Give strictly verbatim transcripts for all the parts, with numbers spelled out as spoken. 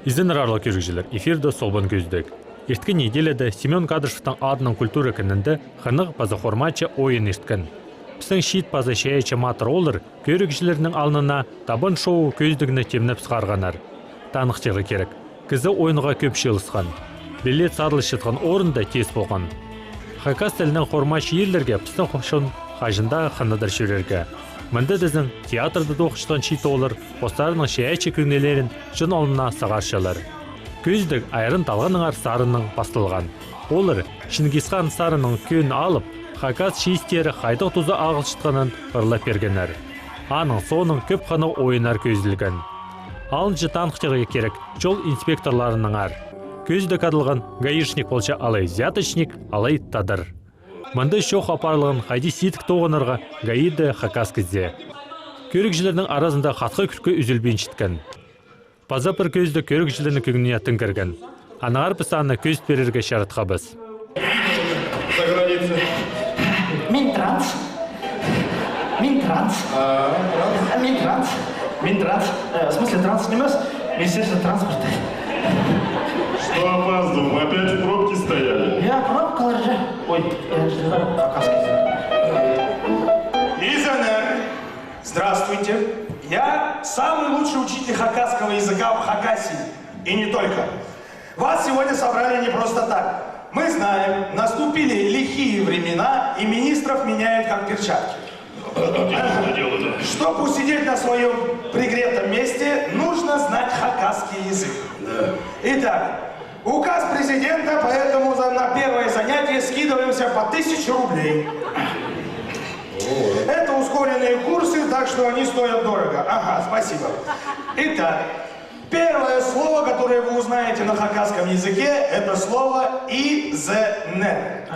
Изеннер, аарлығ кӧрігҷілер, эфирде «Солбан кӧзідіг». Ирткен неделяда Семён Кадышевтің адынаң культура кінінде хынығ паза хормачы ойын ирткен. Пістің чиит паза чайаачы матыр ооллар кӧрігҷілернің алнына «Табан шоу» кӧзідігні тимнеп сығарғаннар. Таныхтирға кирек, кізі ойынға кӧп чыылысхан. Билет садылчатхан орын даа тес полған. Хакас тілінең хормачы ирлерге пістің хо-, чон хаҷан даа хынадыр чӧрерге. Мында тізең, театрда тоғынчатхан чиит ооллар постарының чайаачы кӧңнілерін чон алнына сығарчалар. Кӧзідіг «Айран талғаныңар» сарыннаң пасталған. Олар Чингисхан сарынның кӧӧн алып, хакас чиистері хайдағ туза ағылчатханын ырлап пиргеннер. Аның соонаң кӧп хынығ ойыннар кӧзіділген. Алынҷа таныхтирға кирек чол инспекторларынаңар. Кӧзідіг адалған «Гаишник» полча алай взяточник, алай тадар. Мында чоох апарылған хайди сидік тоғынарға ГАИ-да хакас кізі. Кӧрігҷілернің аразында хатха кӱлкі ӱзілбинчеткен. Паза пір кӧзідіг кӧрігҷілернің кӧңніне тың кірген. Аннаңар піс аны кӧзіт пирерге чаратхабыс. За границей. Минтранс. Минтранс. А, транс. Минтранс. Минтранс. Э, в смысле, транс нимес? Министерство транспорта. Что опаздываем? Опять в пробке стояли? Я пробкалар же. Ой, я же знаю, хакасский язык. Изеннер. Здравствуйте. Я самый лучший учитель хакасского языка в Хакасии. И не только. Вас сегодня собрали не просто так. Мы знаем, наступили лихие времена, и министров меняют как перчатки. Чтоб усидеть на своём пригретом месте, нужно знать хакасский язык. Да. Итак, указ президента, поэтому за, на первое занятие скидываемся по тысяче рублей. Это ускоренные курсы, так что они стоят дорого. Ага, спасибо. Итак, первое слово, которое вы узнаете на хакасском языке, это слово «изеннер».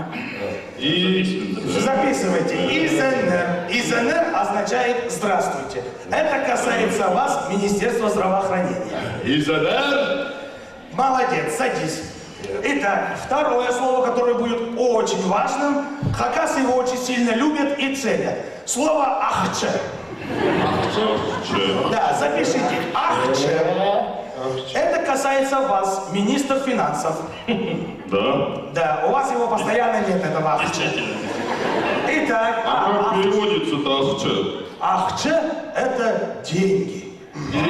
И записывайте. «Изеннер». «Изеннер» означает «здравствуйте». Это касается вас, Министерства здравоохранения. Изеннер! Молодец, садись. Итак, второе слово, которое будет очень важным, хакасы его очень сильно любят и ценят. Слово «ахчы». Ахчы. Да, запишите. Ахчы. Это касается вас, министр финансов. Да? Да, у вас его постоянно нет, этого ахчы. Действительно. Итак, а как переводится-то ахчы? Ахчы — это деньги.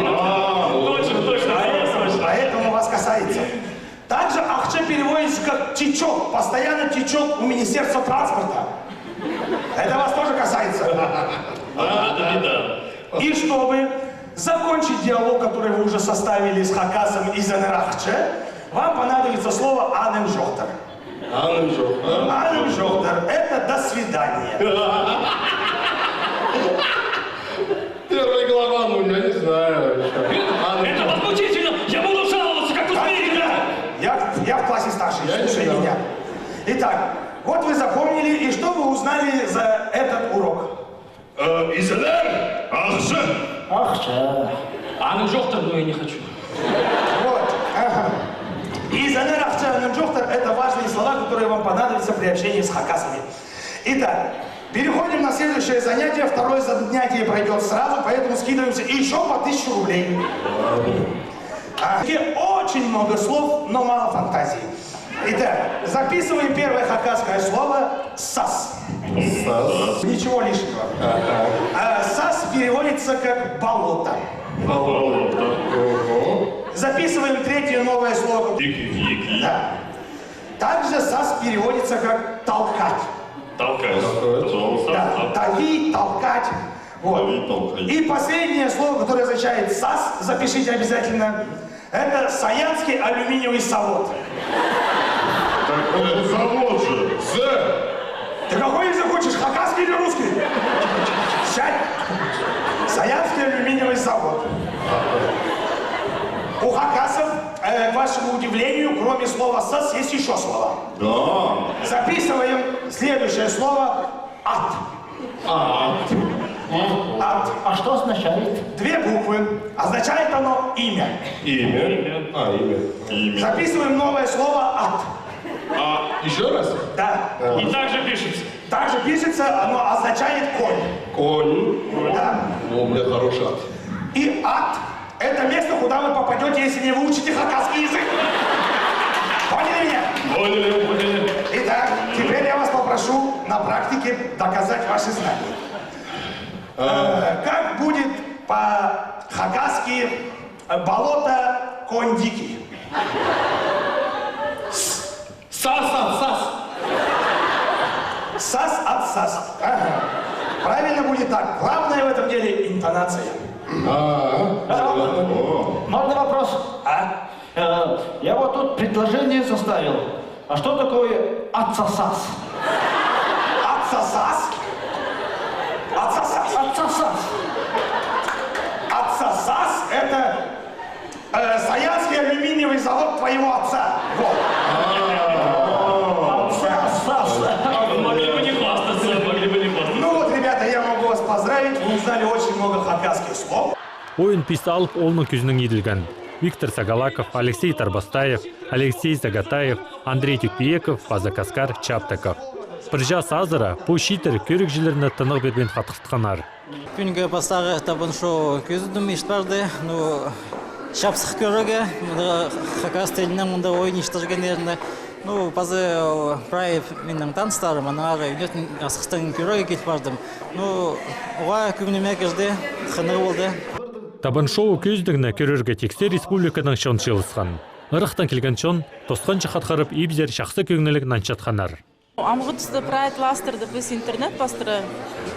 А, точно, точно. Поэтому, поэтому вас касается. Также ахчы переводится как «течёт», постоянно течёт у Министерства транспорта. Это вас тоже касается. Да, да, да. И чтобы закончить диалог, который вы уже составили с хакасом из «Изеннер ахчы», вам понадобится слово «аным чоохтар». Аным чоохтар. Аным чоохтар. Это «до свидания». Первая глава, ну, я не знаю. Аным чоохтар. Это возмутительно! Я буду жаловаться, как вы смеете! Я, я в классе старший, слушай меня. Итак, вот вы запомнили, и что вы узнали за этот урок? Э, изеннер ахчы. Ахчы. Аным чоохтар, но я не хочу. Вот. Ага. Изеннер ахчы, аным чоохтар — это важные слова, которые вам понадобятся при общении с хакасами. Итак, переходим на следующее занятие. Второе занятие пройдёт сразу, поэтому скидываемся ещё по тысяче рублей. А, очень много слов, но мало фантазии. Итак, записываем первое хакасское слово «сас». Сас. Ничего лишнего. Ага. А, сас переводится как «болото». Болото. Ого. Записываем третье новое слово. Ик, ик, ик. Да. Также сас переводится как «толкать». Толкать. Толкать. Да, дави, толкать. Вот. Дави, толкай. И последнее слово, которое означает «сас», запишите обязательно, это «Саянский алюминиевый завод». Так, э, завод же. З. Ты какой язык хочешь, хакасский или русский? Сядь. «Саянский алюминиевый завод». У хакасов, э, к вашему удивлению, кроме слова «сас» есть ещё слова. Да. Записываем следующее слово. Ат. Ат. Ат. А что означает? Две буквы. Означает оно имя. Имя. А, имя. Имя. Записываем новое слово «ат». А, ещё раз? Да. А. И также пишется. Также пишется, оно означает конь. Конь. Да. О, у меня хороший ат. И ат Это место, куда вы попадёте, если не выучите хакасский язык. Поняли меня? Поняли, поняли. Итак, теперь я вас попрошу на практике доказать ваши знания. Э, как будет по-хакасски, э, болото конь дикий? С-, сас, сас, сас. Сас от сас. Ага. Правильно будет так. Главное в этом деле интонация. А, да, да, да. О. Можно вопрос? А? Э, я вот тут предложение составил. А что такое отсосас? Отсосас? Отсосас. Отсосас. Отсосас — это, э, Саянский алюминиевый завод твоего отца. Вот. Отсосас. Могли бы не хвастаться, могли бы не хвастаться. Ну вот, ребята, я могу вас поздравить. Вы узнали очень много хакасских слов. Ойын пис алып оолның кӧзінең иділген. Виктор Сагалаков, Алексей Тарбастаев, Алексей Загатаев, Андрей Тюкпиеков паза Каскар Чаптыков. Пір час азыра пу чииттер кӧрігҷілерні тынағ пирбеен хатхыртханнар. Кӱнге пастағы табын шоу кӧзідім, ишт парды. Ну, чапсых кӧрерге, мында хакас тілінең мында ойын иштіргеннеріне. Ну, пазы, ол, прай минің таныстарым, аннаңар ӱнетін асхыстаң кӧрерге кил пардым. Ну, уғаа кӧңніме кірді, хынығ полды. Табын шоу кӧзідігні кӧрерге тиксі республикадаң чон чыылысхан. Ырахтаң килген чон тосханҷы хатхырып, ибзер чахсы кӧңніліг нанчатханнар. Амғы туста прай таластарда піс интернет пастыра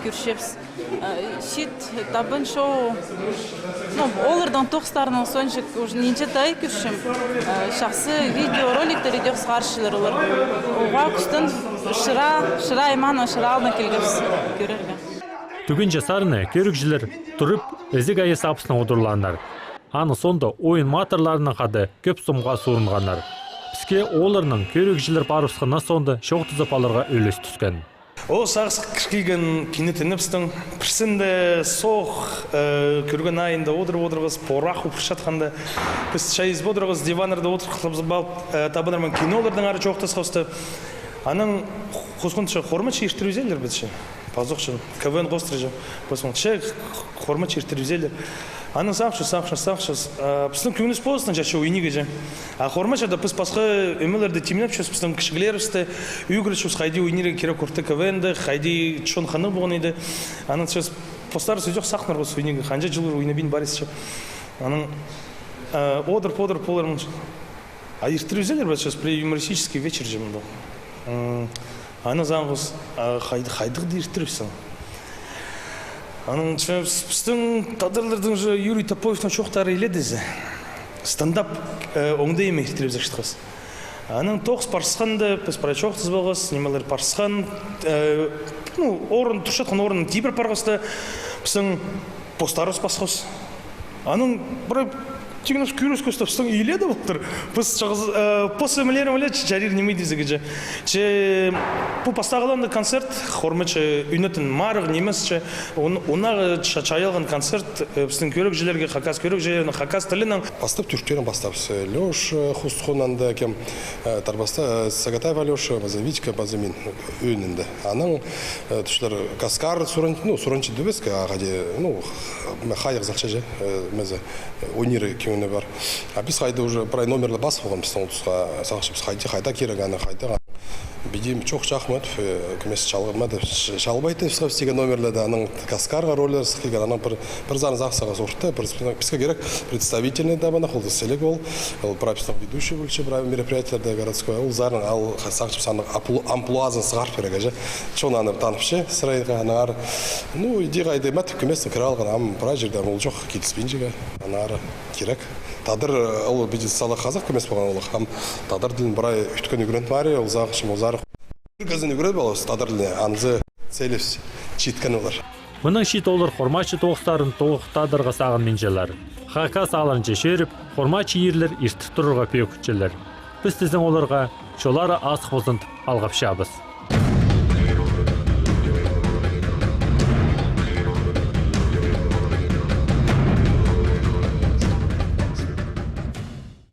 кӧрчебіс. Э, чиит табын шоу, ну, оларның тоғыстарынаң сонҷа уже нинҷе тай кӧрчем. Э, чахсы видеороликтер идӧк сығарчалар олар. Уғаа кӱстең Шыра, Шыра аймааның Шыра аалдаң килгебіс кӧрерге. Тӱгенҷе сарыны кӧрігҷілер турып, ізіг айас абыснаң одырлааннар. Аның соонда ойын матырларынаң хада кӧп сомға суурынғаннар. Піске оларның кӧрігҷілер парыбысханнаң соонда чоохтазып аларға ӱлес тӱскен. О, сағысха кір килген кинотеатрыбыстың пірсінде соох, э, кӱрген айында одырып одырғабыс, порах упырчатханда, піс чай ізіп одырғабыс, диваннарда одырып, э, табыннарнаң кинолардаң ары чоохтасхабыс. Анаң хосхынча хормачы иртірібізерлер бе че. Пазох чон, КВН хостырҷаң. Пазох че хормачы иртірібізерлер. Анаң сағынчабыс, сағынчабыс, сағынчабыс. А, пістің кӧңнібіс полыстың чачы ойнирға че. А хормачыда піс пасха ӧмелерде тимнепчебіс, пістің кічіглерібісті ӱгретчебіс, хайди ойнирға кирек орта КВН-де, хайди чон хынығ полған иді. Анаң че постарыбыс ідӧк сағынарға ойнирға, ханҷа чыллар ойнабин парыс че. Анаң, а, одырып, одырып, оларның А иртірібізерлер бе, че пірее юмористический вечер че мында. М, аны сағынғабыс, а, хайд-, хайдағ-да иртірібіссің. Анаң че піс-, пістің тадарларның же Юрий Топоевтің чоохтары илееде зе. Стендап, э, оңдайы мин иртірібізерге чатхабыс. Анаң тоғыс парысханда, піс прай чоохтазып алғабыс, нимелер парысхан, э, ну, орын, турчатхан орын тибір парғабыс та, пістің постарыбыс пасхабыс. Анаң прай тиңнес кӧріс кӧстеп, пістің илееде полтыр. Піс чағыс, э, пос ӧмелерім ле чарир ниме дезерге че. Че пу пастағыларында концерт, хормачы ӱнетін марығ нимес че. Он-, ондағы ча-, чайалған концерт, э, пістің кӧрігҷілерге, хакас кӧрігҷілеріне, хакас тілінең. Пастап тӧрттерін пастап, э, Лёша, э, хустхун анда кем, э, Тарбаста, э, Сагатаев Алёша, паза Витька, паза мин ӧӧнінде. Анаң, э, тӱшчелер Каскар суран-, ну, суранча тибіске, а хайди, ну, х-, хайығ салча че, э, мезе, э, ойнирға кӧңні пар. А піс хайди уже прай номерлер пас полған, пістің ол тусха, сағынчабыс хайди, хайдағ кирек, аны хайдағ, аны. Піди чох чахмат, э, кӧмес чалғымады, ч-, чалбайды, піске істеген номерлерде, анаң Каскарға рольлер сых килген, анаң пір, пір сарын сағыс-сағыс орта, пір, піске кирек представительный да, мына, холды сіліг ол, ол прай пістің ведущий полча, прай мероприятиелерде городской, ол сарын, ал, сағынчабыс, аның амплу-, амплуазын сығарып пирерге че. Чон аны танып че, сырайға, аннаңар. Ну, иди хайди, мат, кӧместің кіре алған, ам прай чирде, ам ол чох, киліспинчеге, аннаңар кирек. Тадар, ол піди сала хазах кӧмес полған ол, ам тадар тілін прай ӱткен ӱгрен пари, ол сағынчам, ол сарых. Кізін ӱгрен полыс, тадар тіліне, анзы целевс читкен олар. Мының чиит олар хормачы тоғыстарын тоғыхтадарға сағынминчалар. Хакас аалларынҷа чӧріп, хормачы ирлер иртіп турарға пӧгінчелер. Піс тізең оларға чоллары азых ползын тіп алғапчабыс.